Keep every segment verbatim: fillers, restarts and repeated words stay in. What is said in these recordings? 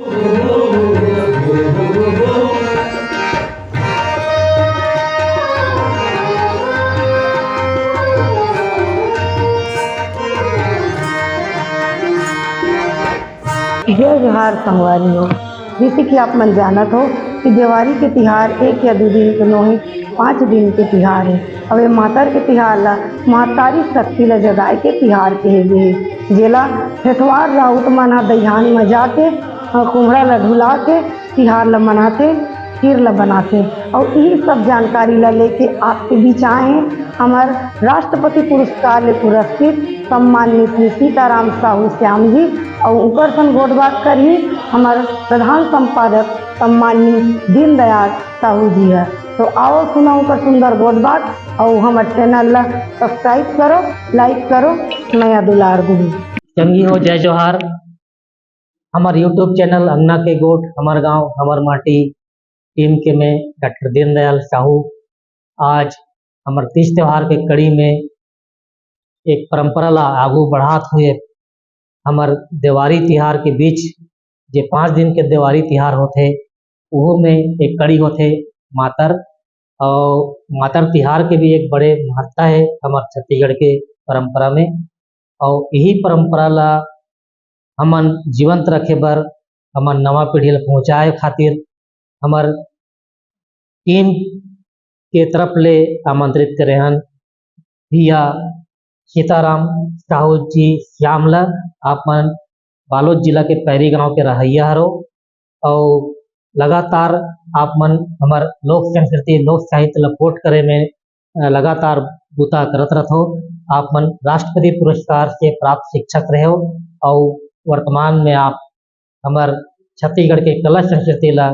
जय जोहार संगवारी हो। जैसे कि आप मन जानत हो कि देवारी के तिहार एक या दू दिन के नोहे, पाँच दिन के तिहार हे। अब ये मातर के तिहार ला महतारी शक्ति ला जगाए के तिहार कहे गे हे, जेला फेटवार राउत मन ह दइहान म जाके, अ, कुम्हड़ा ला ढुला के तिहार ला मनाथे, खीर ला बनाथे। अउ इही सब जानकारी ला लेके आपके बीच आए हे हमर राष्ट्रपति पुरस्कार ले पुरस्कृत सम्माननीय श्री सीताराम साहू श्याम जी, अउ उकर संग गोठ बात करही हमर प्रधान संपादक सम्माननीय दीनदयाल साहू जी ह। तो आओ सुनव उकर सुंदर गोठ बात, अउ हमर channel ला subscribe करो, like करो, मया दुलार दू। संगी हो, जय जोहार। हमर YouTube channel अंगना के गोठ, हमर गांव, हमर माटी team के मैं डॉक्टर दीनदयाल साहू आज हमर तीज त्योहार के कड़ी में एक परंपरा ला आगू बढ़ात हुए हमर देवारी तिहार के बीच जे पाँच दिन के देवारी तिहार होथे, उहू में एक कड़ी होथे मातर। और मातर तिहार के भी एक बड़े महत्ता हे हमर छत्तीसगढ़ के परंपरा में। और यही परंपरा ला हमन जीवंत रखे बर, हमर नवा पीढ़ी ला पहुँचाए खातिर हमर team के तरफ ले आमंत्रित करे हन भैया सीताराम साहू जी श्याम ला। आप मन बालोद जिला के पैरी गांव के रहइया हरो, अउ लगातार आप मन हमर लोक संस्कृति, लोक साहित्य ला पोठ करे में, अ, लगातार बुता करत रथो। आप मन राष्ट्रपति पुरस्कार से प्राप्त शिक्षक रहे हो, अउ वर्तमान में आप हमर छत्तीसगढ़ के कला संस्कृति ला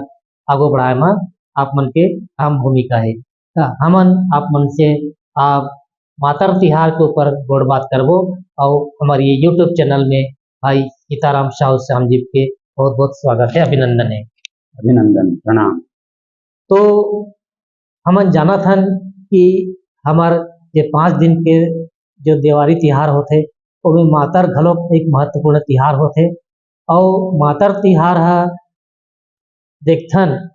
आगू बढ़ाए म आप मन के अहम भूमिका हे। त हमन आप मन से आप मातर तिहार के ऊपर गोठ बात करबो, अउ हमर ये YouTube channel में भाई सीताराम साहू श्याम जी के बहुत-बहुत स्वागत हे, अभिनंदन हे। अभिनंदन, प्रणाम। तो हमन जानत हन कि हमर जे पाँच दिन के जो देवारी तिहार होथे, ओमे मातर घलोक एक महत्वपूर्ण तिहार होथे, अउ मातर तिहार ह देखथन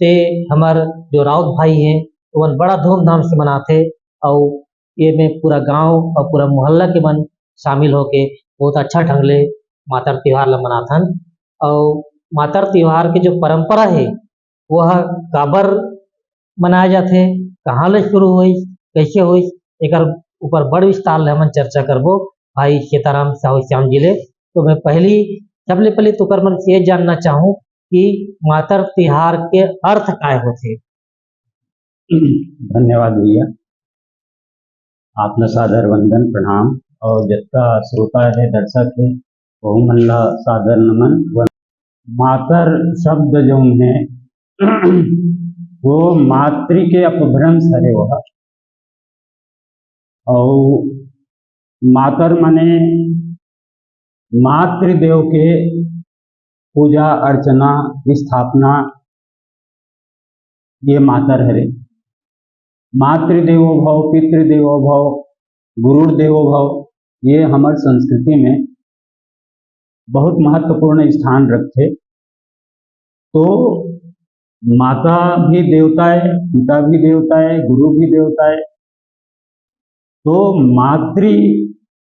ते हमर जो राउत भाई हे, ओमन बड़ा धूमधाम से मनाथे, अउ ये में पूरा गांव अउ पूरा मोहल्ला के मन शामिल होके बहुत अच्छा ढंग ले मातर तिहार ला मनाथन। अउ मातर तिहार के जो परंपरा हे, वह काबर मनाए जाथे, कहाँ ले शुरू होइस, कैसे होइस, एकर ऊपर बड़ विस्तार ले हमन चर्चा करबो भाई सीताराम साहू श्याम जी ले। तो मैं पहली, सबले पहले तुकर मन से ये जानना चाहूँ कि मातर तिहार के अर्थ काय होथे? धन्यवाद भैया, आपला सादर वंदन, प्रणाम, और जतका श्रोता हे, दर्शक हे, वहू मन ला सादर नमन। वन-, मातर शब्द जौन हे, वो मातृ के अपभ्रंश हरे वह। अउ मातर माने मातृदेव के पूजा अर्चना, स्थापना, ये मातर हरे। मातृदेवो भव, पितृदेवो भव, गुरुर्देवो भव, ये हमर संस्कृति में बहुत महत्वपूर्ण स्थान रखथे। तो माता भी देवता हे, पिता भी देवता हे, गुरु भी देवता हे। तो मातृ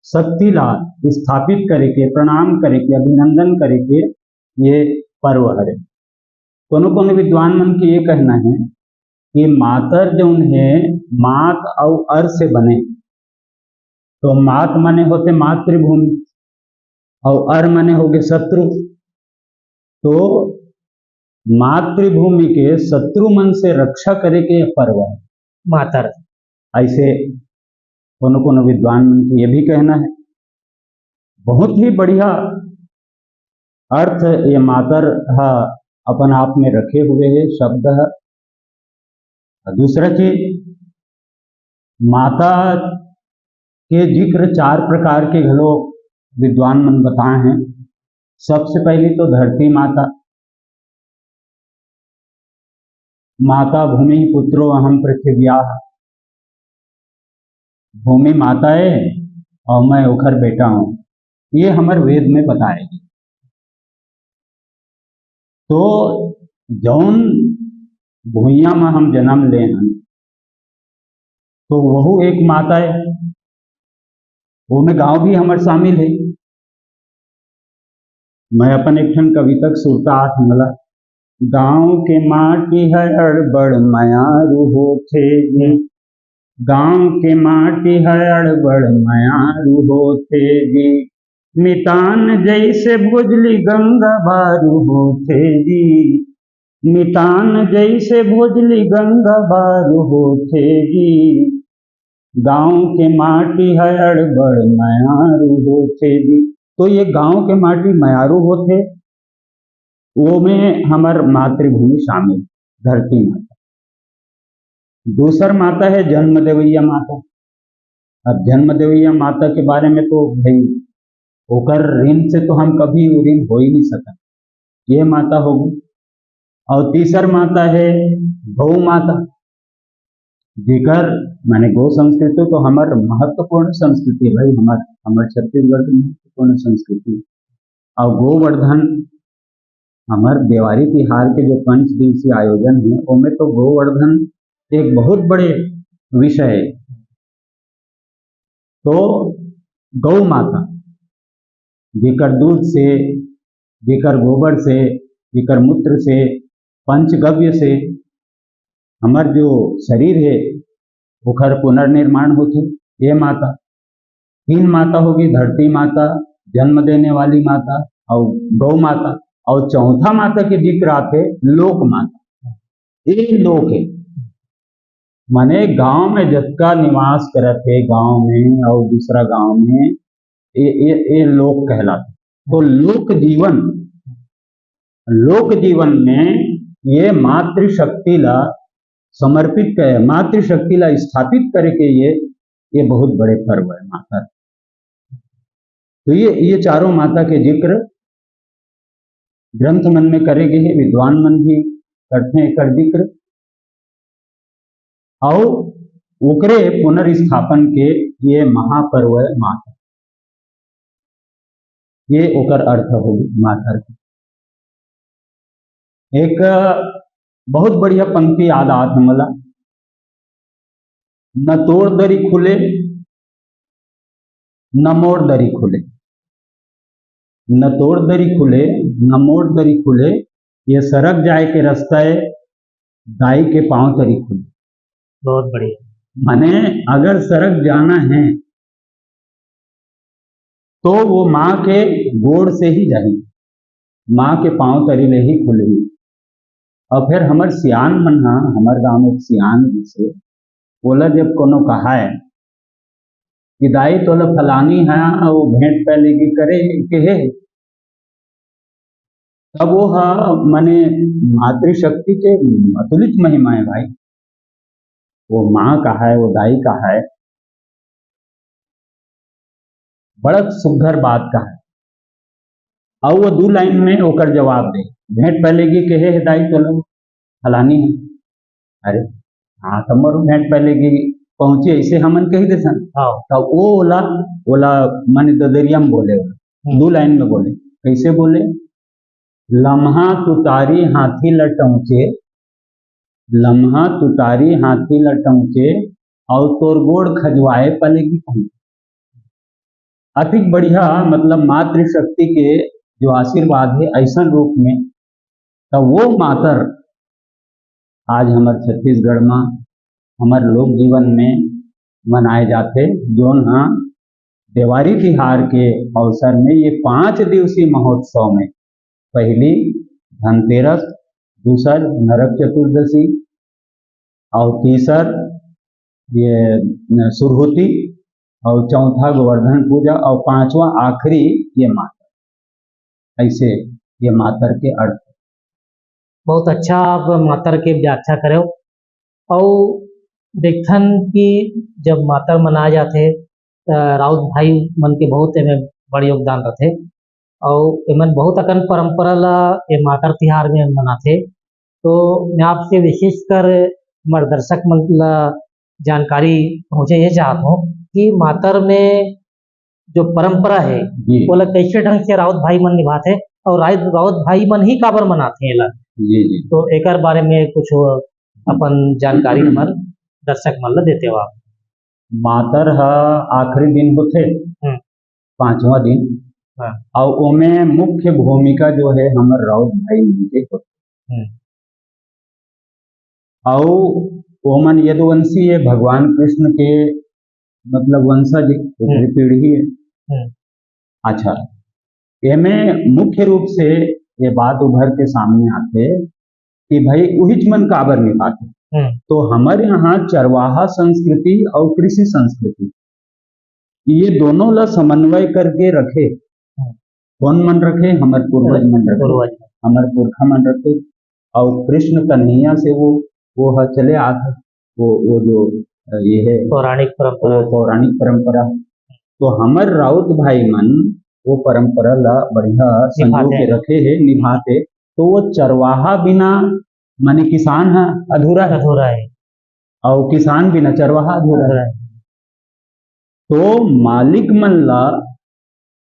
शक्ति ला स्थापित करे के, प्रणाम करे के, अभिनंदन करे के ये पर्व हरे। कोनो कोनो विद्वान मन के ये कहना हे कि मातर जौन हे, मात अउ अर से बने। तो मात माने होथे मातृभूमि, अउ अर माने होगे शत्रु। तो मातृभूमि के शत्रु मन से रक्षा करे के पर्व हे मातर। ऐसे कोनो कोनो विद्वान मन के ये भी कहना हे। बहुत ही बढ़िया अर्थ ये मातर ह अपन आप में रखे हुए हे, शब्द ह। दूसरा चीज, माता के जिक्र चार प्रकार के घलो विद्वान मन बताए हे। सबसे पहली तो धरती माता, माता भूमि पुत्रो अहम पृथिव्या, भूमि माता हे अउ मैं ओखर बेटा हूँ, ये हमर वेद में बताए हे। तो जौन भुइयां में हम जन्म ले हन, तो वहू एक माता है, वो में गांव भी हमर शामिल है। मैं अपन एक ठन कविता के सुरता आत हंव ला। गांव के माटी है अड़बड़ मयारू होथे जी, गांव के माटी है अड़बड़ मयारू होथे जी, मितान जैसे भोजली गंगा बारू होथे जी, मितान जैसे भोजली गंगा बारू होथे जी, गांव के माटी है अड़बड़ मयारू होथे जी। तो ये गांव के माटी मयारू होथे, वो में हमर मातृभूमि शामिल, धरती माता। दूसर माता है जन्म देवैया माता। अब जन्म देवैया माता के बारे में तो भाई, ओकर ऋण से तो हम कभी ऋण हो ही नहीं सकन। ये माता हो गई। और तीसर माता है गौ माता, जेकर माने गौ संस्कृति तो हमर महत्वपूर्ण संस्कृति है भाई, हमर हमर छत्तीसगढ़ की महत्वपूर्ण संस्कृति। और गोवर्धन, हमर देवारी तिहार के जो पंच दिवसीय आयोजन है, ओमे तो गोवर्धन एक बहुत बड़े विषय है। तो गौ माता, जेकर दूध से, जेकर गोबर से, जेकर मूत्र से, पंचगव्य से हमर जो शरीर है, ओकर पुनर्निर्माण होथे। ये माता, तीन माता होगी, धरती माता, जन्म देने वाली माता और गौ माता, और चौथा माता के जिक्र आथे लोक माता। ये लोक है, माने गांव में जतका निवास करत हे गांव में और दूसरा गांव में, ये ये ये लोक कहलाथे। तो लोक जीवन, लोक जीवन में ये मातृशक्ति ला समर्पित करे, मातृशक्ति ला स्थापित करे के ये ये बहुत बड़े पर्व है माता। तो ये ये चारों माता के जिक्र ग्रंथ मन में करे गए हैं, विद्वान मन भी करते हैं एकर जिक्र। और ओकरे पुनर्स्थापन के ये महापर्व है माता, ये ओकर अर्थ हो माता के। एक बहुत बढ़िया पंक्ति याद आत है मोला, "न तोर दरी खुले, न मोर दरी खुले, न तोर दरी खुले, न मोर दरी खुले, ये सरग जाए के रास्ता है, दाई के पांव तरी खुले।" बहुत बढ़िया। माने अगर सरग जाना है तो वो माँ के गोड़ से ही जाही, माँ के पांव तरी ले ही खुलही। और फिर हमर सियान मन हा, हमर गांव में एक सियान जिसे, ओला जब कोनो कहाए कि दाई तोला फलानी हा वो भेंट पहले की करे के हे, तब वो हा माने मातृशक्ति के अतुलित महिमा है भाई। वो माँ कहाए, वो दाई कहाए, बड़ा सुघर बात कहाए। और वो दू लाइन में ओकर जवाब दे, "भेंट पहले की कहे है दाई तोला फलानी है।" अरे हाँ, तो मोर भेंट पहले की पहुंची, ऐसे हमन कही देसन। हाँ। तो वो ओला, ओला माने ददरिया में बोले, हम्म। दू लाइन में बोले। कैसे बोले? "लम्हा तुतारी हाथी लटौचे, लम्हा तुतारी हाथी लटौचे, और तोर गोड़ खजवाए पले की पहुंचे।" अति बढ़िया, मतलब मातृशक्ति के जो आशीर्वाद है ऐसन रूप में, तो वो मातर आज हमर छत्तीसगढ़ में, हमर लोक जीवन में मनाए जाथे, जोन हा देवारी तिहार के अवसर में ये पांच दिवसीय महोत्सव में पहली धनतेरस, दूसर नरक चतुर्दशी और तीसर ये न, सुरहुती और चौथा गोवर्धन पूजा और पांचवा आखिरी ये मातर। ऐसे ये मातर के अर्थ। बहुत अच्छा आप मातर के व्याख्या करे हो। और देखथन कि जब मातर मनाए जाथे, त राउत भाई मन के बहुत एमे बड़ योगदान रथे। और एमन बहुत अकन परंपरा ला ये मातर तिहार में मनाथे। तो मैं आपसे विशेषकर हमर दर्शक मन ला जानकारी पहुंचे ये चाहत हूँ कि मातर में जो परंपरा है, जी। ओला कैसे ढंग से राउत भाई मन निभाथे और राउत, राउत भाई मन ही काबर मनाथे एला? जी, जी। तो एकर बारे में कुछ अपन जानकारी हमर दर्शक मन ल देते हो आप? मातर ह आखिरी दिन होथे, हम्म। पांचवा दिन, हाँ। अउ ओमे मुख्य भूमिका जो है हमर राउत भाई मन के होथे। हम्म। अउ ओमन यदुवंशी ये भगवान कृष्ण के मतलब वंशज, ओकरे हम्म। पीढ़ी है। हम्म। अच्छा, एमे मुख्य रूप से ये बात उभर के सामने आथे कि भाई उहिच मन काबर निभाथे। हम्म। तो हमर यहाँ चरवाहा संस्कृति अउ कृषि संस्कृति, ये दोनों ला समन्वय करके रखे। हम्म। कौन मन रखे? हमर पूर्वज मन रखे, पूर्वज। हमर पुरखा मन रखे। अउ कृष्ण कन्हैया से वो, वो ह चले आत हे, वो, वो जो, अ, ये है, पौराणिक परंपरा। वो पौराणिक परंपरा। तो हमर राउत भाई मन वो परंपरा ला बढ़िया संजो निभाते के हैं। रखे हे, निभाते। तो वो चरवाहा बिना, माने किसान ह अधूरा है। अधूरा है। अउ किसान बिना चरवाहा अधूरा है। अधूरा है। तो मालिक मन ला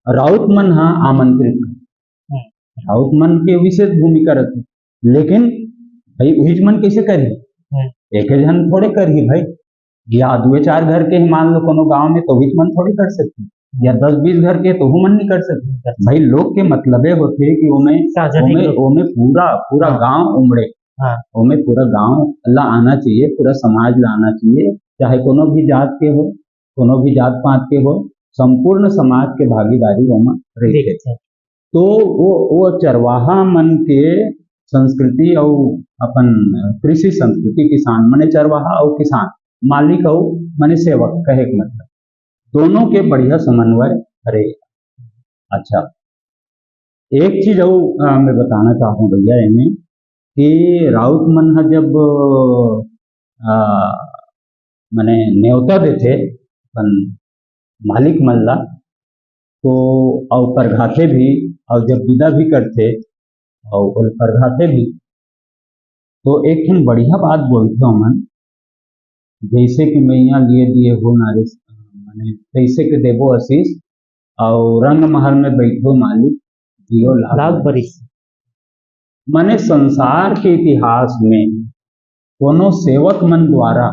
राउत मन ह आमंत्रित करथे। हम्म। राउत मन के विशेष भूमिका रथे, लेकिन भाई उहिच मन कैसे करही? हम्म। एक झन थोड़े करही भाई, या दुए चार घर के ही मान लो कोनो गांव में, तो उहिच मन थोड़े कर सकही, या दस बीस घर के तो वो मन नहीं कर सकही। भाई लोग के मतलबे होथे कि ओमे, साझा ओमे, ठीक। ओमे पूरा, पूरा हाँ। गांव उमड़े, हाँ। ओमे पूरा गांव ला आना चाहिए, पूरा समाज ला आना चाहिए, चाहे कोनो भी जात के हो, कोनो भी जात पात के हो, संपूर्ण समाज के भागीदारी ओमा रहिथे। देखथे। तो वो, वो चरवाहा मन के संस्कृति अउ अपन कृषि संस्कृति, किसान माने चरवाहा अउ किसान, मालिक अउ माने सेवक कहे के मतलब, दोनों के बढ़िया समन्वय हरे। अच्छा, एक चीज अउ, अ, मैं बताना चाहूँ भैया एमे कि राउत मन ह जब, अ, माने नेवता देथे अपन मालिक मन ला, तो अउ परघाथे भी, अउ जब विदा भी करथे, अउ ओल परघाथे भी, तो एक ठन बढ़िया बात बोलथे ओमन, "जैसे कि मैया लिए दिए हो नारिस, माने तैसे के देबो आशीष, अउ रंग महल में बैठो मालिक, जियो लाख लाख बरिस।" माने संसार के इतिहास में कोनो सेवक मन द्वारा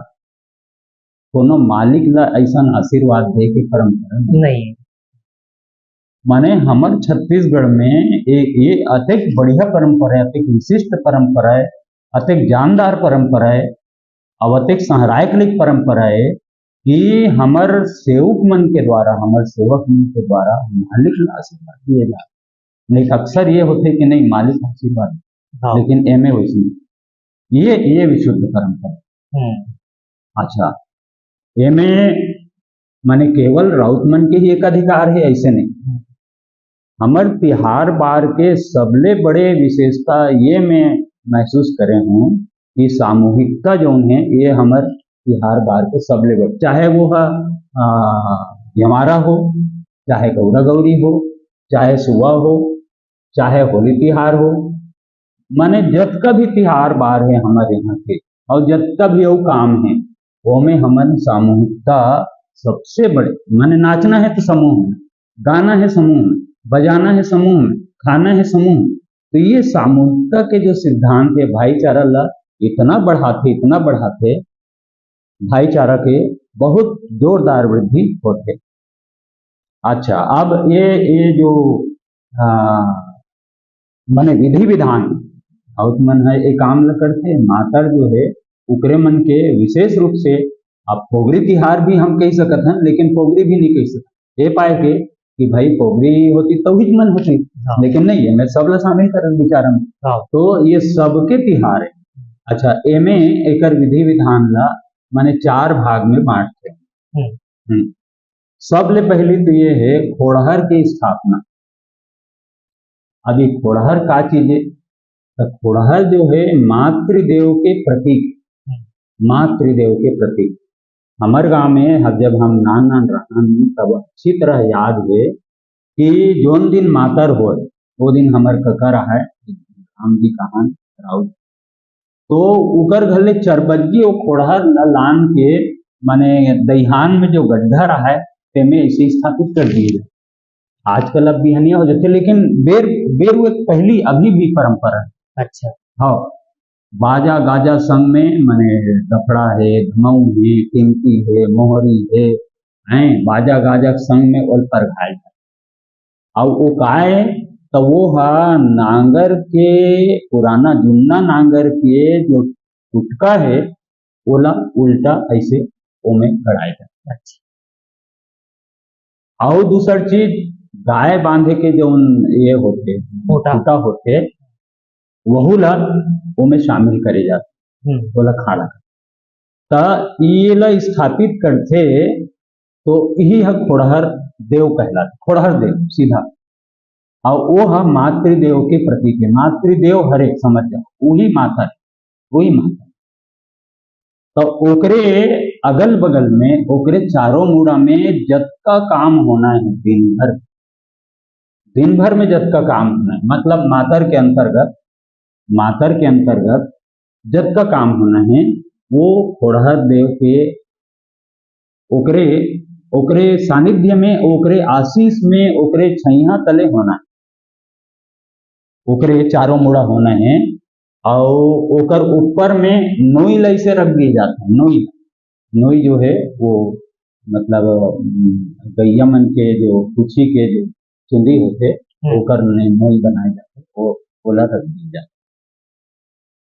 कोनो मालिक ला ऐसन आशीर्वाद दे के परंपरा नहीं। नहीं। माने हमर छत्तीसगढ़ में ए-, ये अतेक बढ़िया परंपरा है, अतेक विशिष्ट परंपरा है, अतेक जानदार परंपरा है, अउ अतेक सहराय के परंपरा है कि हमर सेवक मन के द्वारा, हमर सेवक मन के द्वारा मालिक ला आशीर्वाद दिए जाथे। नहीं, अक्सर ये होथे कि नहीं, मालिक आशीर्वाद, हाँ। लेकिन एमे वैसे नहीं। ये, ये विशुद्ध परंपरा। हम्म। अच्छा, एमे माने केवल राउत मन के ही एक अधिकार है, ऐसे नहीं। हम्म। हमर तिहार बार के सबले बड़े विशेषता ये मैं महसूस करे हूँ कि सामूहिकता जौन है, ये हमर तिहार बार के सबले बड़े, चाहे वो ह, आ, जमारा हो, चाहे गौरा गौरी हो, चाहे सुआ हो, चाहे होली तिहार हो, माने जतका भी तिहार बार है हमर यहाँ के, अउ जतका भी अउ काम है, ओमे हमन सामूहिकता सबसे बड़े, माने नाचना है तो समूह में, गाना है समूह में, बजाना है समूह में, खाना है समूह में। तो ये सामूहिकता के जो सिद्धांत है, भाईचारा ला इतना बढ़ाथे, इतना बढ़ाथे, भाईचारा के बहुत जोरदार वृद्धि होथे। अच्छा, अब ये, ये जो, आ, माने विधि विधान, राउत मन है ये काम ल करथे, मातर जो है, ओकरे मन के विशेष रूप से, अब पोगरी तिहार भी हम कह सकत हन, लेकिन पोगरी भी नहीं कह सकत। ये पाए के कि भाई पोगरी होती तो ही मन होती, हाँ। लेकिन नहीं, एमे सब ला शामिल करल विचार में। हाँ। तो ये सबके तिहार है। अच्छा, एमे एकर विधि विधान ला माने चार भाग में बांटथे। हम्म। हम्म। सबले पहली तो ये है खोड़हर की स्थापना। अब ये खोड़हर का चीज है? तो खोड़हर जो है मातृदेव के प्रतीक, हम्म। मातृदेव के प्रतीक। हमर गांव में ह-, जब हम नान नान रहन, तब अच्छी तरह याद है कि जोन दिन मातर होय, वो दिन हमर कका रहा है, राम जी कहान राउत, तो उकर घर ले चरबज्जी वो खोड़हर ल लान के, माने दइहान में जो गड्ढा रहा है, तेमे ऐसे स्थापित कर दिए जाए। आजकल अब बिहनिया हो जाथे, लेकिन बेर, बेर वो एक पहली अभी भी परंपरा है। अच्छा। हाँ, बाजा गाजा संग में, माने दफड़ा है, धमऊ है, टिमकी है, मोहरी है, हैं, बाजा गाजा संग में ओल परघाए जाथे। अउ वो काय, त वो ह नांगर के, पुराना जुन्ना नांगर के जो टुटका है, ओला उल्टा ऐसे ओमे गड़ाए जाथे। अच्छा। अउ दूसर चीज, गाय बांधे के जौन ये होथे, खूंटा। खूंटा होथे, वहू ला ओमे शामिल करे जाथे, हम्म। ओला खाड़ा। त ये ला स्थापित करथे, तो इही ह खोड़हर देव कहलाथे, खोड़हर देव सीधा। अउ वो ह मातृदेव के प्रतीक है, मातृदेव हरे, समझ जाओ, वही माता है, वही माता। तो ओकरे अगल बगल में, ओकरे चारों मुड़ा में जतका काम होना है दिन भर, दिन भर में जतका काम होना है, मतलब मातर के अंतर्गत, मातर के अंतर्गत जतका काम होना है, वो खोड़हर देव के, ओकरे, ओकरे सानिध्य में, ओकरे आशीष में, ओकरे छैया तले होना है, ओकरे चारों मुड़ा होना है। अउ ओकर ऊपर में नोई ला ऐसे रख दिए जाते हैं, नोई, नोई जो है वो, मतलब, उम, गैया मन के जो, कुछी के जो चुंदी होथे, हम्म। ओकर ने नोई बनाए जाथे, वो, ओला रख दिए जाथे।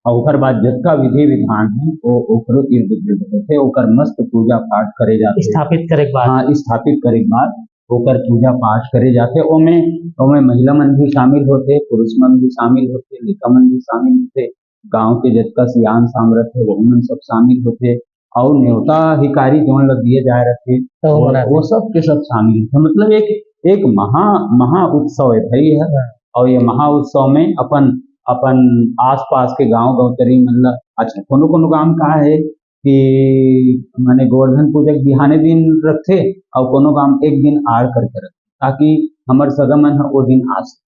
अउ ओकर बाद जतका विधि विधान है, वो ओकरो इर्द गिर्द होथे, ओकर मस्त पूजा पाठ करे जाथे। स्थापित करे के बाद। हाँ, स्थापित करे के बाद ओकर पूजा पाठ करे जाथे। ओमे, ओमे महिला मन भी शामिल होथे, पुरुष मन भी शामिल होथे, लइका मन भी शामिल होथे, गांव के जतका सियान सामरथ है, वो मन सब शामिल होथे, अउ नेवता हिकारी जोन ल दिए जाए रथे, तो वो, मनाथे। वो सब के सब शामिल होथे। मतलब एक, एक महा, महा उत्सव है भाई है। हाँ। अउ ये महा उत्सव में अपन, अपन आसपास के गांव गौतरी मन ल, अच्छा, कोनो कोनो गांव का है कि माने गोवर्धन पूजा के बिहाने दिन रखथे, अउ कोनो गांव एक दिन आड़ करके रखथे, ताकि हमर सगा मन ह वो दिन आ सके।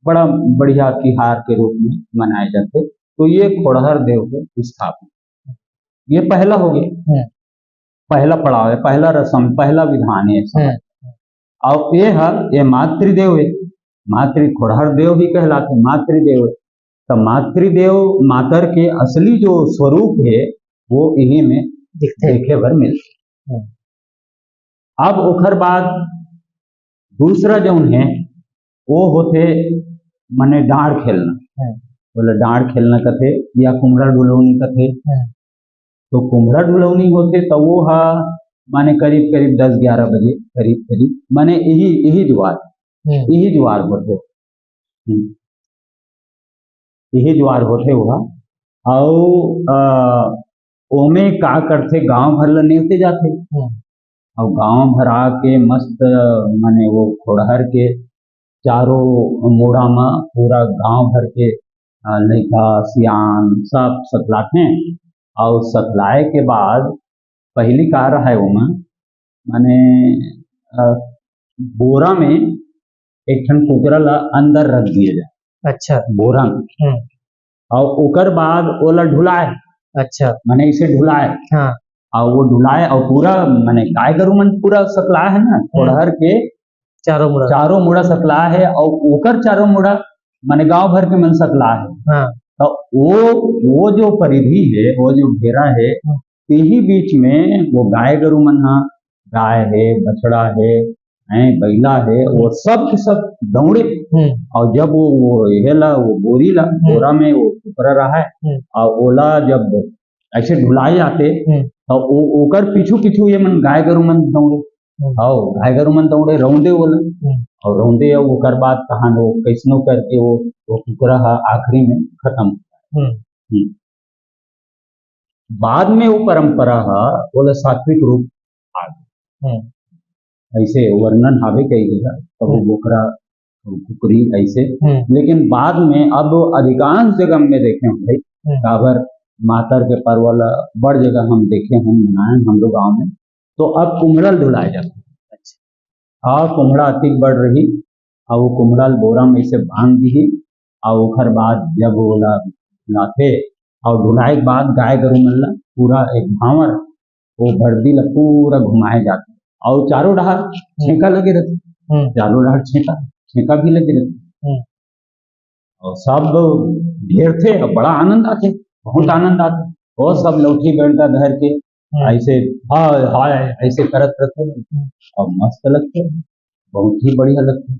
बड़ा बढ़िया तिहार के रूप में मनाए जाथे। तो ये खोड़हर देव के स्थापना, ये पहला हो गया, हम्म। पहला पड़ाव है, पहला रसम, पहला विधान है। हम्म। अउ ये ह, ये मातृदेव है, मातृ खोड़हर देव भी कहलाथे, मातृदेव है। तो मातृदेव मातर के असली जो स्वरूप है, वो इही में दिखथे। देखे बर मिलथे। हम्म। अब ओखर बाद दूसरा जौन है, वो होथे, माने डांड़ खेलना। हम्म। बोले डांड़ खेलना कथे या कुम्हड़ा डुलौनी कथे। हम्म। तो कुम्हड़ा डुलौनी होथे, तो वो हा, माने करीब करीब दस ग्यारह बजे, करीब करीब, माने यही, यही जुआर, हम्म। यही जुआर होथे। हम्म। यही जुआर होथे वो हा। अउ, अ, ओमे का करथे, गांव भर ल नेवते जाथे। हम्म। अउ गांव भर आके मस्त, माने वो खोड़हर के चारों मुड़ा म पूरा गांव भर के, अ, लइका, सियान सब सकलाथे। अउ सकलाए के बाद पहली का रहय ओमा, माने, अ, बोरा में एक ठन कुकरा ला अंदर रख दिए जाए। अच्छा। बोरा में। हम्म। अउ ओकर बाद ओला ढुलाए। अच्छा। माने इसे ढुलाए। हाँ। अउ वो ढुलाए अउ पूरा, माने गाय गरु मन पूरा सकलाए है ना, हम्म। खोड़हर के चारों मुड़ा। चारों मुड़ा सकलाए है अउ ओकर चारों मुड़ा, माने गांव भर के मन सकलाए है। हाँ। तो वो, वो जो परिधि है, वो जो घेरा है, हम्म। यही बीच में वो गाय गरु मन हा, गाय है, बछड़ा है, हैं, बइला है, वो सब के सब दौड़े। हम्म। अउ जब वो, वो ये ला, वो बोरी ला, हम्म। बोरा में वो कुकरा रहा है, हम्म। अउ ओला जब ऐसे ढुलाए जाथे, हम्म। तो वो, ओकर पीछू पीछू ये मन गाय गरु मन दौड़े। हम्म। अउ गाय गरु मन दौड़े, रौंदे ओला। हम्म। अउ रौंदे अउ ओकर बाद कहान वो कैसनो करके वो, वो कुकरा हा आखिरी में खत्म। हम्म। हम्म। बाद में वो परंपरा हा, ओला सात्विक रूप आ गे। हम्म। ऐसे वर्णन हावे कई जगह, कभू हम्म। बोकरा, कभू कुकरी, ऐसे। हम्म। लेकिन बाद में अब अधिकांश जगह में देखे हन भाई, हम्म। काबर मातर के पर्व ला बड़ जगह हम देखे हन, मनाए हन हम लोग गाँव में। तो अब कुम्हड़ा ल ढुलाए जाथे। अच्छा। अउ कुम्हड़ा अतिक बड़ रही, अउ वो कुम्हड़ा ल बोरा में से बांध दिही, अउ ओखर बाद जब ओला लाथे, अउ ढुलाए के बाद गाय गरु मन ला पूरा एक भांवर, वो बरदी ला पूरा घुमाए जाथे, अउ चारों डहार छेंका लगे रहथे। हम्म। चारों डहर छेंका, छेंका भी लगे रहिथे। हम्म। अउ सब घेरथे, अउ बड़ा आनंद आथे, बहुत हम्म। आनंद आथे। वो सब लौठी बेंटा धर के हम्म। ऐसे हाय हाय ऐसे करत रहिथे, हम्म। अउ मस्त लगथे, बहुत ही बढ़िया लगथे।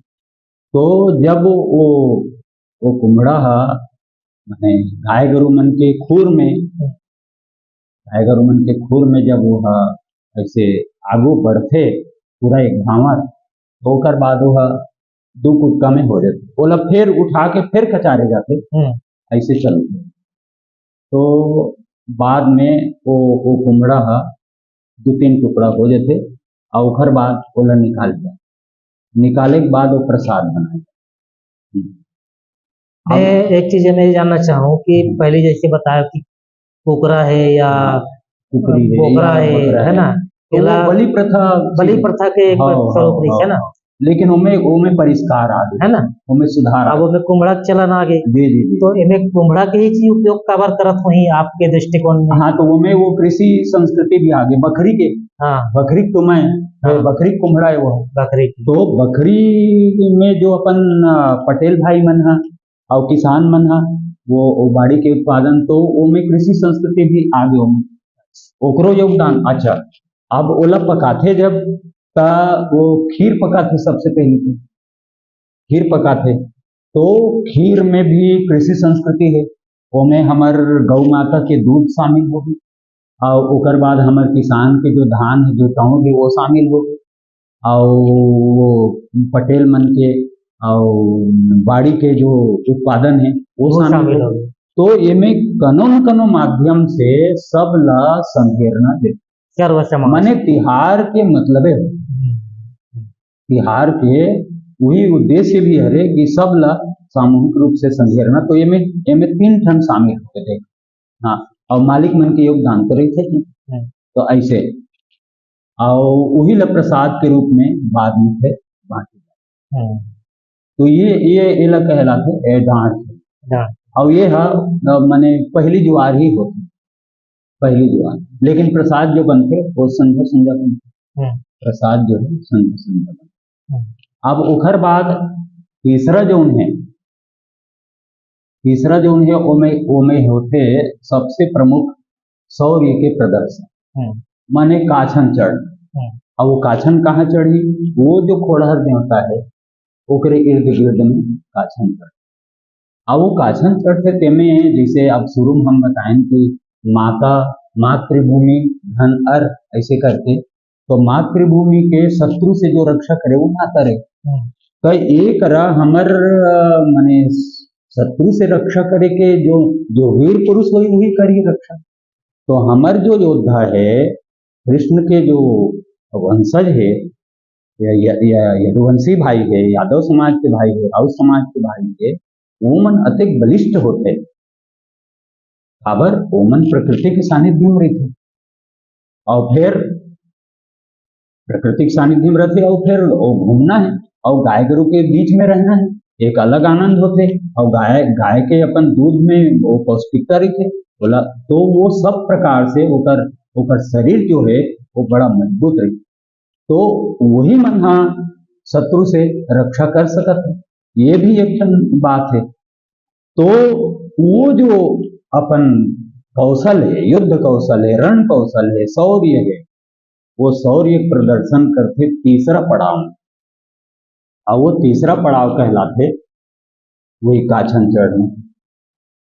तो जब वो, वो कुम्हड़ा ह, माने गाय गरु मन के खुर में, हम्म। गाय गरु मन के खुर में जब वो ह ऐसे आगू बढ़थे, पूरा एक धांवत, तो ओकर बाद वो ह दू कुटका में हो जाथे, ओला फेर उठा के फेर कचारे जाथे, हम्म। ऐसे चलथे। तो बाद में वो, वो कुम्हड़ा ह दू तीन टुकड़ा हो जाथे, अउ ओकर बाद ओला निकाल दिया, निकाले के बाद वो प्रसाद बनाए। हम्म। अब मैं एक चीज मैं ये जानना चाहूँ कि हम्म। पहले जैसे बताया कि कुकरा है या हाँ, कुकरी है बोकरा या है, बकरा है है। ना? तो वो एला बलि प्रथा बलि से प्रथा के एक हाँ, स्वरूप हाँ, रहिथे हाँ, ना? हाँ। लेकिन ओमे, ओमे परिष्कार आ गे, है ना? ओमे सुधार आ अब गे। ओमे कुम्हड़ा के चलन आ गे। जी, जी, जी। तो एमे कुम्हड़ा के ही चीज उपयोग काबर करत होही आपके दृष्टिकोण में? हाँ, तो ओमे वो कृषि संस्कृति भी आ गे, बखरी के, हाँ। बखरी के तो मैं, हाँ। बखरी के कुम्हड़ा है वो। बखरी के। तो बखरी में जो अपन, अ, पटेल भाई मन ह, अउ किसान मन ह, वो, वो बाड़ी के उत्पादन, तो ओमे कृषि संस्कृति भी आ गे ओमे। ओकरो योगदान। अच्छा, अब ओला पकाथे जब, त वो खीर पकाथे सबसे पहले तो। खीर पकाथे, तो खीर में भी कृषि संस्कृति है, ओमे हमर गौ माता के दूध शामिल होही, अउ ओकर बाद हमर किसान के जो धान है, जो चाउर है, वो शामिल होही, अउ वो पटेल मन के, अउ बाड़ी के जो उत्पादन है, वो वो शामिल शामिल होही। होही। तो एमे कनो न कनो माध्यम से सब ला संघेरना जरूरी। सर्व समाज। माने तिहार के मतलबे हो। हम्म। तिहार के वही उद्देश्य भी हरे कि सब ला सामूहिक रूप से संघेरना। तो एमे, एमे तीन ठन शामिल होके देख। हाँ, अउ मालिक मन के योगदान तो रहिथे कि। हम्म। तो ऐसे, अउ वही ला प्रसाद के रूप में बाद में फिर बांटे जाथे। हम्म। तो ये, ये एला कहलाथे, ए, डांड़। डांड़। अउ ये ह, अ, माने पहली जुआर ही होथे, पहली जुआर। लेकिन प्रसाद जो बनथे, वो संझा संझा बनथे। हम्म। प्रसाद जो है, संझा संझा बनथे। हम्म। अब ओकर बाद तीसरा जौन है, तीसरा जौन है, ओमे, ओमे होथे सबसे प्रमुख शौर्य के प्रदर्शन, हम्म। माने काछन चढ़। हम्म। अब वो काछन कहाँ चढ़ी? वो जो खोड़हर देवता है, ओकरे इर्द गिर्द में काछन चढ़। अब वो काछन चढ़थे तेमे, जैसे अब शुरू में हम बताएं कि माता, मातृभूमि, धन, अर्थ, ऐसे करके, तो मातृभूमि के शत्रु से जो रक्षा करे, वो माता रहे। हम्म। तो एक रहा हमर, अ, माने शत्रु से रक्षा करे के जो, जो वीर पुरुष होही, वही करी रक्षा। तो हमर जो योद्धा है, कृष्ण के जो वंशज है, या, या, या यदुवंशी भाई है, यादव समाज के भाई है, राउत समाज के भाई है, वो मन अतेक बलिष्ठ होथे। काबर? ओमन प्रकृति के सानिध्य में रहिथे। अउ फिर प्रकृति के सानिध्य में रहिथे अउ फिर वो घूमना है अउ गाय गरु के बीच में रहना है, एक अलग आनंद होथे। अउ गाय, गाय के अपन दूध में वो पौष्टिकता रहिथे, बोला, तो वो सब प्रकार से ओकर, ओकर शरीर जो है, वो बड़ा मजबूत रहिथे। तो वही मन ह शत्रु से रक्षा कर सकत है, ये भी एक ठन बात है। तो वो जो अपन कौशल है, युद्ध कौशल है, रण कौशल है, शौर्य है, वो शौर्य प्रदर्शन करथे तीसरा पड़ाव में। अउ वो तीसरा पड़ाव कहलाथे वही काछन चढ़ना,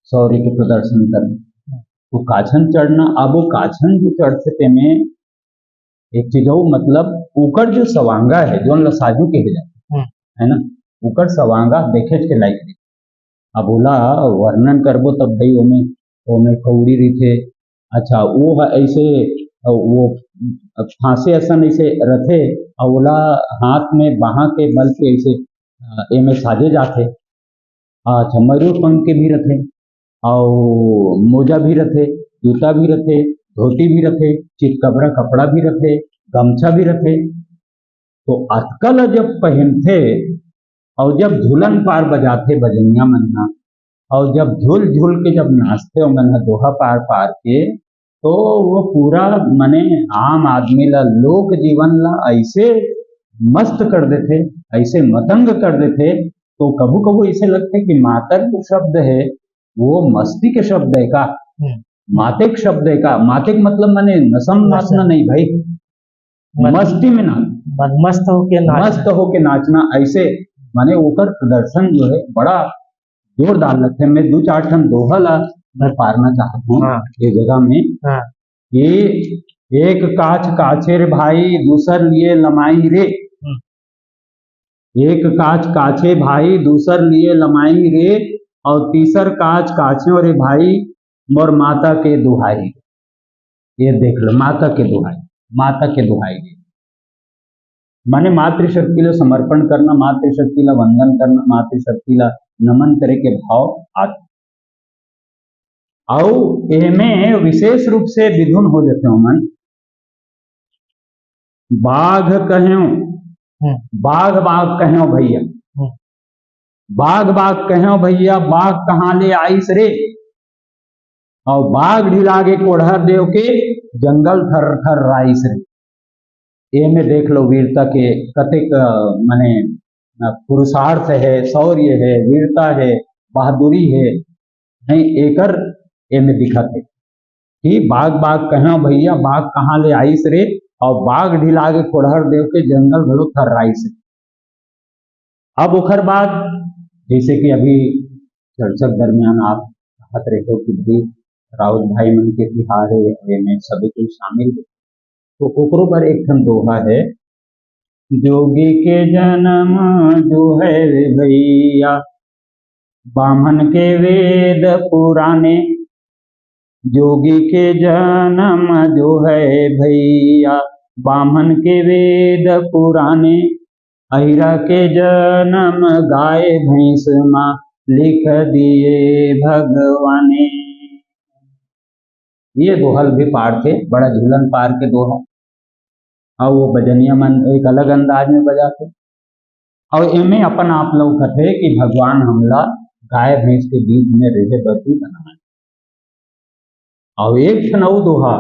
शौर्य के प्रदर्शन करना। तो काछन चढ़ना, अब वो काछन जो चढ़थे तेमे एक चीज हो, मतलब ओकर जो सवांगा है, जोन ला साजू कहे जाथे, हम्म। है ना, ओकर सवांगा देखे के लायक नहीं। अब ओला वर्णन करबो तब भाई ओमे, ओमे कौड़ी रहिथे। अच्छा, वो ह ऐसे, वो फांसे असन ऐसे रथे, अउ ओला हाथ में बांह के बल के ऐसे, अ, एमे साजे जाथे। अच्छा, मयूर पंख के भी रथे, अउ मोजा भी रथे, जूता भी रथे, धोती भी रथे, चितकबरा कपड़ा भी रथे, गमछा भी रथे। तो अतका ल जब पहिनथे अउ जब धुलन पार बजाथे बजनिया मन ह, अउ जब झुल झुल के जब नाचथे ओमन ह दोहा पार पार के, तो वो पूरा, माने, आम आदमी ला, लोक जीवन ला ऐसे मस्त कर देथे, ऐसे मतंग कर देथे, तो कभू कभू ऐसे लगथे कि मातक जो शब्द है, वो मस्ती के शब्द है का? हम्म। मातक शब्द है का? मातक मतलब माने नशा में नशा। नाचना नहीं भाई, मत-, मस्ती में नाच, मत-, मस्त होके नाचना। मस्त होके नाचना, ऐसे माने ओकर प्रदर्शन जो है बड़ा जोरदार लगथे। मैं दू चार ठन दोहा ला मैं पारना चाहत हूँ हाँ। ये जगह में हाँ। कि एक काछ काछे रे भाई, दूसर लिए लमाई रे। हम्म। एक काछ काछे भाई, दूसर लिए लमाई रे, और तीसर काछ काछे रे भाई, मोर माता के दुहाई। ये देख लो, माता के दुहाई, माता के दुहाई रे। माने मातृशक्ति ला समर्पण करना, मातृशक्ति ला वंदन करना, मातृशक्ति ला नमन करे के भाव आथे। अउ एमे विशेष रूप से विधुन हो जाथे ओमन। बाघ कहेव, हम्म। बाघ बाघ कहेव भैया, हम्म। बाघ बाघ कहेव भैया, बाघ कहाँ ले आइस रे? अउ बाघ ढिला गे कोढ़र देव के, जंगल थर थर राइस रे। एमे देख लो वीरता के कतेक, अ, माने, अ, पुरुषार्थ है, शौर्य है, वीरता है, बहादुरी है, नहीं एकर एमे दिखत है कि बाघ बाघ कहेव भैया, बाघ कहाँ ले आइस रे, अउ बाघ ढिला गे कोढ़र देव के, जंगल घलो थर्राइस रे। अब ओखर बाद जैसे कि अभी चर्चा के दरमियान आप कहत रहे हो कि भाई राउत भाई मन के तिहार है, एमे सभी कोई शामिल है, तो ओकरो पर एक ठन दोहा है, जोगी के जन्म जो है रे भैया, बामन के वेद पुराने। जोगी के जन्म जो है भैया, बामन के वेद पुराने। अहिरा के जन्म गाय भैंस मा, लिख दिए भगवाने। ये दोहा ल भी पारथे, बड़ा झूलन पार के दोहा। अउ वो बजनिया मन एक अलग अंदाज में बजाथे। अउ एमे अपन आप लोग कथे कि भगवान हमला गाय भैंस के बीच में रहे बर भी बनाए। अउ एक ठन अउ दोहा,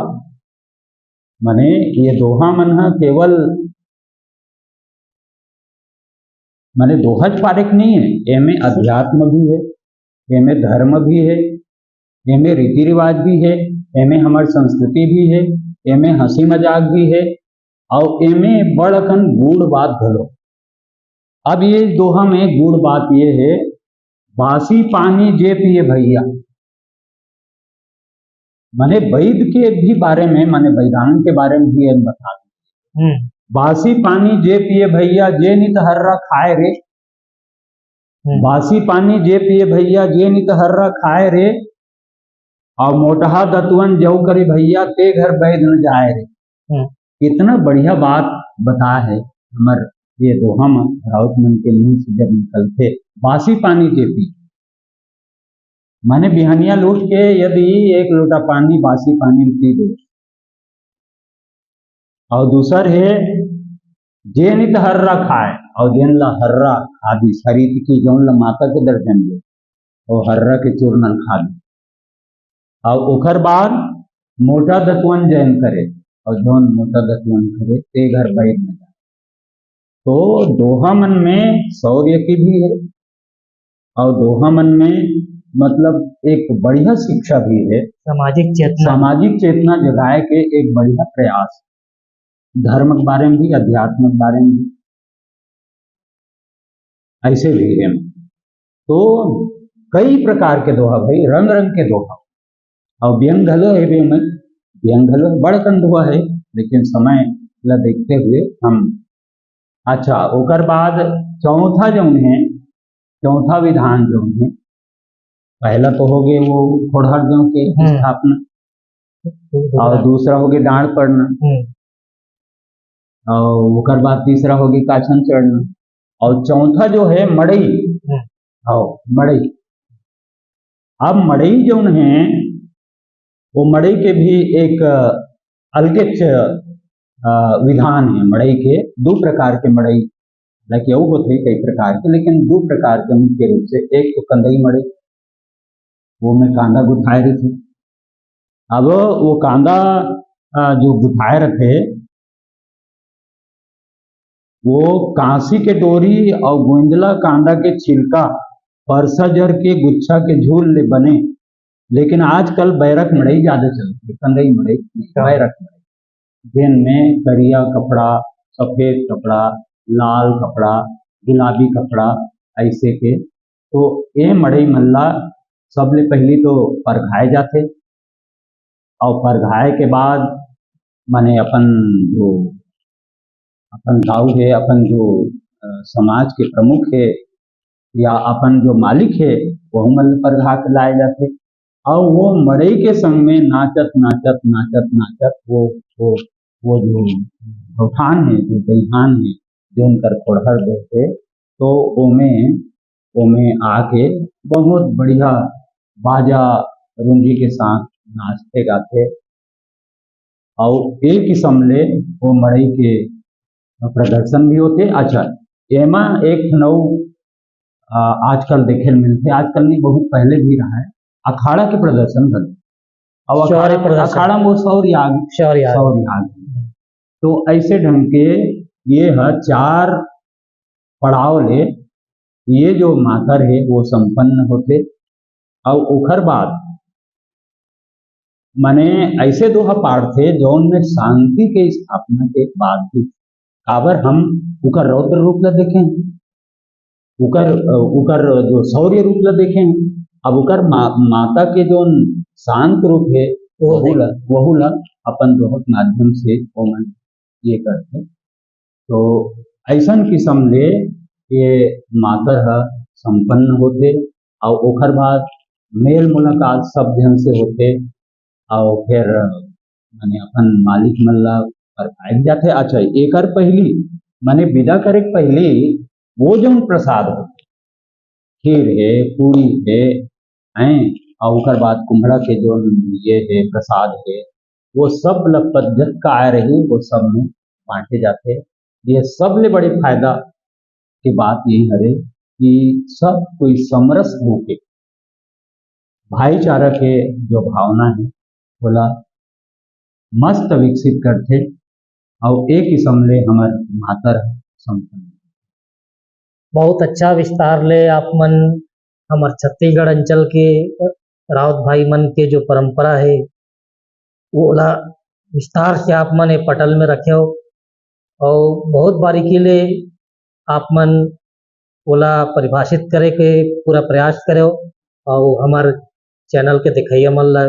माने ये दोहा मन ह केवल माने दोहा च पारे के नहीं है, एमे अध्यात्म भी है, एमे धर्म भी है, एमे रीति रिवाज भी है, एमे हमर संस्कृति भी है, एमे हंसी मजाक भी है, अउ एमे बड़ अकन गूढ़ बात घलो। अब ये दोहा में गूढ़ बात ये है, बासी पानी जे पिए भैया, माने वैद के भी बारे में, माने वैदान के बारे में भी एम बता। हम्म। बासी पानी जे पिए भैया, जे नित हर्रा खाए रे। हम्म। बासी पानी जे पिए भैया, जे नित हर्रा खाए रे। अउ मोटहा दतुअन जऊ करे भैया, ते घर बैद न जाए रे। हम्म। इतना बढ़िया बात बता है हमर ये दोहा म राउत मन के मुंह से जब निकलथे, बासी पानी जे पी, माने बिहनिया ल उठ के यदि एक लोटा पानी, बासी पानी ल पी दे, अउ दूसर हे जे नित हर्रा खाए, अउ जेन ला हर्रा खा दिस, हरित की जौन ला माता के दर्शन दे, वो हर्रा के चूर्ण ल खा दिस, अउ ओकर बाद मोटा दतुअन जैन करे, अउ जौन मोटा दतुअन करे ते घर बैद न जाए। तो दोहा मन में शौर्य की भी है, अउ दोहा मन में मतलब एक बढ़िया शिक्षा भी है, सामाजिक चेतना। सामाजिक चेतना जगाए के एक बढ़िया प्रयास, धर्म के बारे में भी, अध्यात्म के बारे में भी, ऐसे भी है। तो कई प्रकार के दोहा भाई, रंग रंग के दोहा, अउ व्यंग घलो हेबे में, व्यंग घलो बड़ कन दोहा है, लेकिन समय ला देखते हुए हम, अच्छा, ओकर बाद चौथा जौन है, चौथा विधान जौन है, पहला तो हो गए वो खोड़हर देव के हम्म। स्थापना, और दूसरा हो गए डांड पड़ना, हम्म। और ओकर बाद तीसरा हो गए काछन चढ़ना, और चौथा जो है मड़ई, हम्म। हाँ, मड़ई। अब मड़ई जौन है, वो मड़ई के भी एक, अ, अलगेच, अ, विधान है। मड़ई के दो प्रकार के मड़ई, हालांकि अउ होथे कई प्रकार के, लेकिन दो प्रकार के मुख्य रूप से, एक तो कंदई मड़ई, वो में कांदा गुथाए रहिथे। अब वो कांदा, अ, जो गुथाए रहिथे, वो कांसी के डोरी अउ गोंदला कांदा के छिलका, परसा जर के गुच्छा के झूल ले बने। लेकिन आजकल बैरक मड़ई ज्यादा चलथे, कंदई मड़ई, हाँ। बैरक मड़ई, जेन में करिया कपड़ा, सफेद कपड़ा, लाल कपड़ा, गुलाबी कपड़ा, ऐसे के। तो ये मड़ई मन ला सबले पहली तो परघाए जाथे, और परघाए के बाद माने अपन जो अपन गाँव हे, अपन जो, अ, समाज के प्रमुख हे या अपन जो मालिक हे, वहू मन ल परघा के लाए जाथे। और वो मड़ई के संग में नाचत, नाचत, नाचत, नाचत वो, वो, वो जो गौठान हे, जो दईहान हे, जो उनकर खोड़हर देथे, तो ओमे, ओमे आके बहुत बढ़िया बाजा रुंजी के साथ नाचथे गाथे। अउ ए किसम ले वो मड़ई के प्रदर्शन भी होथे। अच्छा, एमा एक ठन अउ, अ, आजकल देखे ल मिलथे, आजकल नहीं, बहुत पहले भी रहा है, अखाड़ा के प्रदर्शन घलो। अउ शौर्य अखाड़ा, प्रदर्शन। अखाड़ा में वो शौर्य याग, शौर्य याग। शौर्य याग। तो ऐसे ढंग के ये ह चार पड़ाव ले ये जो मातर हे वो संपन्न होथे। अउ ओखर बाद माने ऐसे दोहा पाड़थे जौन में शांति के स्थापना के बाद भी, काबर हम उकर रौद्र रूप ला देखे हन, उकर, अ, उकर जो शौर्य रूप ला देखे हन, अब उकर मा-, माता के जौन शांत रूप हे, वो वहू देख- ला, वहू ला अपन दोहा के माध्यम से ओमन ये करथे। तो ऐसन किसम ले ये मातर ह संपन्न होथे, अउ ओखर बाद मेल मुलाकात सब झन से होथे, अउ फिर माने अपन मालिक मन ला परघाए जाथे। अच्छा, एकर पहिली माने विदा करे के पहिली वो जौन प्रसाद होथे, खीर हे, पूरी हे, हैं, अउ ओकर बाद कुम्हड़ा के जौन ये हे, प्रसाद हे, वो सब ल जतका आए रही, वो सब में बांटे जाथे। ये सबले बड़े फायदा के बात यही हरे कि सब कोई समरस होके भाईचारा के जो भावना हे, ओला मस्त विकसित करथे, अउ ए किसम ले हमर मातर ह संपन्न। बहुत अच्छा विस्तार ले आप मन हमर छत्तीसगढ़ अंचल के राउत भाई मन के जो परंपरा हे, ओला विस्तार से आप मन ए पटल में रखेव, अउ बहुत बारीकी ले आप मन ओला परिभाषित करे के पूरा प्रयास करेव, अउ हमर चैनल के देखइया मन ला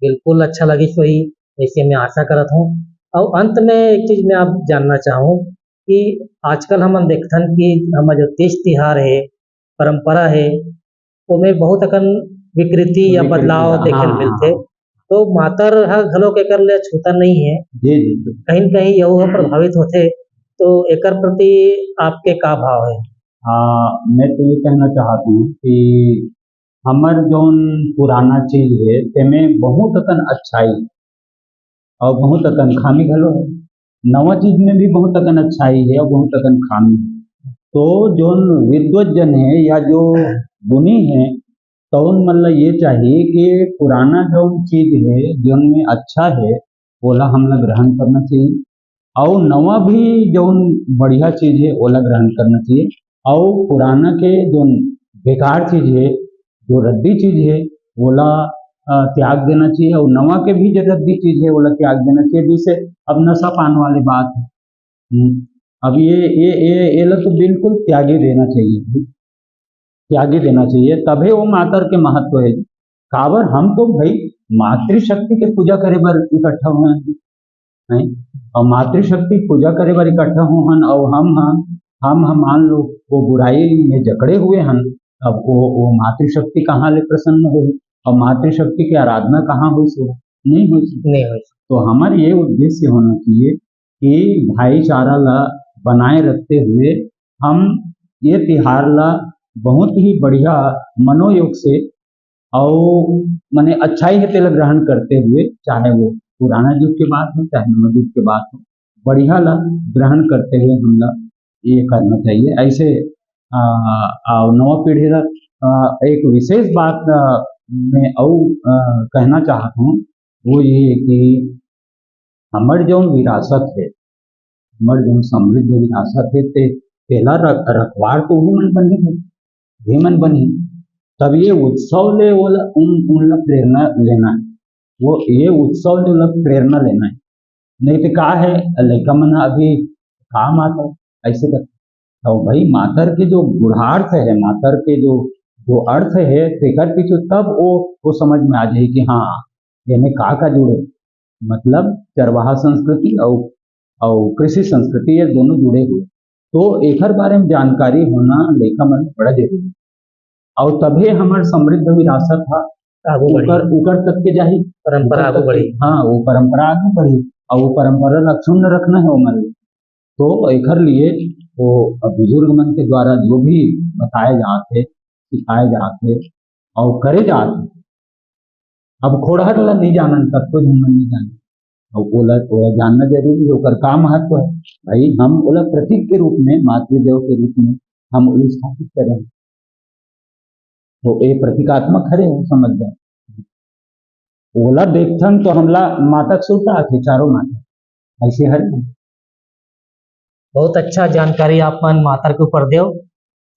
बिल्कुल अच्छा लगिस होही, ऐसे मैं आशा करत हूँ। अउ अंत में एक चीज मैं आप जानना चाहूँ कि आजकल हमन देखथन कि हमर जो तीज तिहार हे, परंपरा हे, ओमे बहुत अकन विकृति या विकृति बदलाव का, देखे ल हाँ, मिलथे। हाँ। तो मातर ह घलो एकर ले अछूता नहीं हे, जी, जी, जी। कहीं न कहीं यहू ह प्रभावित होथे। तो एकर प्रति आपके का भाव हे? हाँ, मैं तो ये कहना चाहत हूँ कि हमर जौन पुराना चीज हे, तेमे बहुत अकन अच्छाई अउ बहुत अकन खामी घलो हे। नवा चीज में भी बहुत अकन अच्छाई हे अउ बहुत अकन खामी हे। तो जौन विद्वत जन हे या जो गुणी हे, तो उन मन ला ये चाहिए कि पुराना जौन चीज हे, जौन में अच्छा हे, ओला हमला ग्रहण करना चाहिए। अउ नवा भी जौन बढ़िया चीज हे, ओला ग्रहण करना चाहिए। अउ पुराना के जौन बेकार चीज हे, जो रद्दी चीज हे, ओला, अ, त्याग देना चाहिए। अउ नवा के भी जो रद्दी चीज हे, ओला त्याग देना चाहिए। जैसे अब नशा पान वाली बात हे, हम्म, अब ये, ये, ये, ये ला तो बिल्कुल त्यागी देना चाहिए, त्यागी देना चाहिए, तभे वो मातर के महत्व हे। काबर हम तो भाई मातृशक्ति के पूजा करे बर इकट्ठा हुए हैं, हैं? अउ मातृशक्ति के पूजा करे बर इकट्ठा हुए हन, अउ हम, हम, हम, हम मान लो वो बुराई में जकड़े हुए हन, अब वो, वो मातृशक्ति कहाँ ले प्रसन्न होही? अउ मातृशक्ति के आराधना कहाँ होइस? नहीं होइस। नहीं होइस। तो हमर ये उद्देश्य होना चाहिए कि भाईचारा ला बनाए रखते हुए हम ये तिहार ला बहुत ही बढ़िया मनोयोग से अउ माने अच्छाई हे तेला ग्रहण करते हुए, चाहे वो पुराना युग के बात हो, चाहे नवा युग के बात हो, बढ़िया ला ग्रहण करते हुए हमला ये करना चाहिए। ऐसे, आ, आ, नवा पीढ़ी ला, आ, एक विशेष बात, आ, मैं अउ, आ, कहना चाहत हूँ, वो ये कि हमर जौन विरासत हे, हमर जो समृद्ध विरासत हे ते, तेला रख-, रखवार तो उही मन बनही भाई, उही मन बनही। तब ये उत्सव ले ओला, उन, उन ला प्रेरणा लेना है, वो ये उत्सव ले ओला प्रेरणा लेना है। नहीं तो का है, लइका मन अभी का मातर ऐसे करथे। तो भाई, मातर के जो गूढ़ार्थ है, मातर के जो, जो अर्थ है, तेकर पीछे तब वो, वो समझ में आ जाए कि हाँ, एमे का का जुड़े, मतलब चरवाहा संस्कृति अउ, अउ कृषि संस्कृति, ये दोनों जुड़े हुए। तो एकर बारे में जानकारी होना लइका मन बड़ा जरूरी है। अउ तभे हमर समृद्ध विरासत हा आगू बढ़ी। उकर, उकर तक के जाही। परंपरा उकर आगू तक के, बढ़ी। हाँ, वो परंपरा आगू बढ़ी अउ वो परंपरा ला अक्षुण्ण रखना है ओमन। तो एकर लिए वो बुजुर्ग मन के द्वारा जो भी बताए जात हे, सिखाए जात हे अउ करे जात हे, अब खोड़हर ला नहीं जानन, कतको झन मन नहीं जानन। अउ ओला, ओला जानना जरूरी हे, ओकर का महत्व है। भाई, हम ओला प्रतीक के रूप में, मातृदेव के रूप में हम ओला स्थापित करें। तो ये प्रतीकात्मक हरे, वो समझ जाओ। ओला देखथन तो हमला माता के सुरता आथे, चारों माता ऐसे हरे। बहुत अच्छा जानकारी आप मन मातर के ऊपर देव।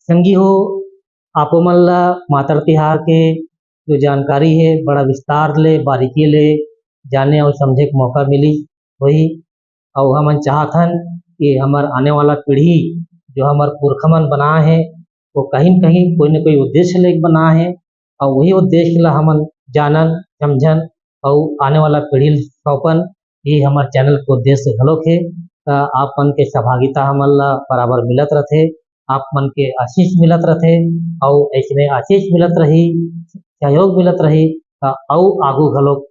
संगी हो, आपो मन ला मातर तिहार के जो जानकारी हे, बड़ा विस्तार ले, बारीकी ले जाने अउ समझे के मौका मिली होही। अउ हमन चाहथन कि हमर आने वाला पीढ़ी, जो हमर पुरखा मन बनाए हे, वो कहीं न कहीं कोई न कोई उद्देश्य लेके बनाए हे, अउ वही उद्देश्य ला हमन जानन, समझन अउ आने वाला पीढ़ी ल सौंपन, ये हमर चैनल के उद्देश्य घलोक हे। त आप मन के सहभागिता हमन ला बराबर मिलत रथे, आप मन के आशीष मिलत रथे, अउ ऐसने आशीष मिलत रही, सहयोग मिलत रही, त अउ आगू घलोक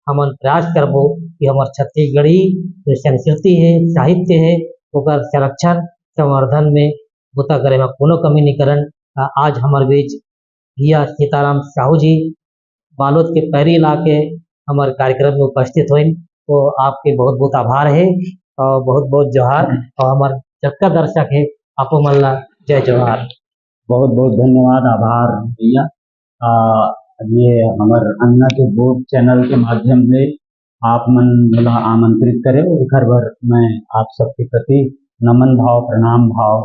हमन प्रयास करबो कि हमर छत्तीसगढ़ी जो संस्कृति हे, साहित्य हे, ओकर संरक्षण, संवर्धन में बुता करे में कोनो कमी नहीं करन। त आज हमर बीच भैया सीताराम साहू जी बालोद के पैरी इलाके हमर कार्यक्रम में उपस्थित होइन, तो आपके बहुत बहुत आभार हे अउ बहुत बहुत जोहार। अउ हमर जतका दर्शक हे, आपो मन ला जय जोहार। बहुत बहुत धन्यवाद, आभार भैया। आ, ये हमर अंगना के बोध चैनल के माध्यम ले आप मन मोला आमंत्रित करे, एकर बर मैं आप सबके प्रति नमन भाव, प्रणाम भाव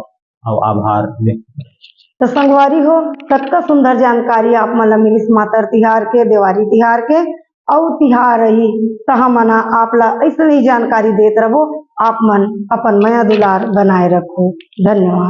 अउ आभार व्यक्त करत हौं। त संगवारी हो, कतका सुंदर जानकारी आप मन ला मिलिस मातर तिहार के, देवारी तिहार के अउ तिहार रही, त हमन ह आप ला अइसने ही जानकारी देत रबो। आप मन अपन मया दुलार बनाए रखो। धन्यवाद।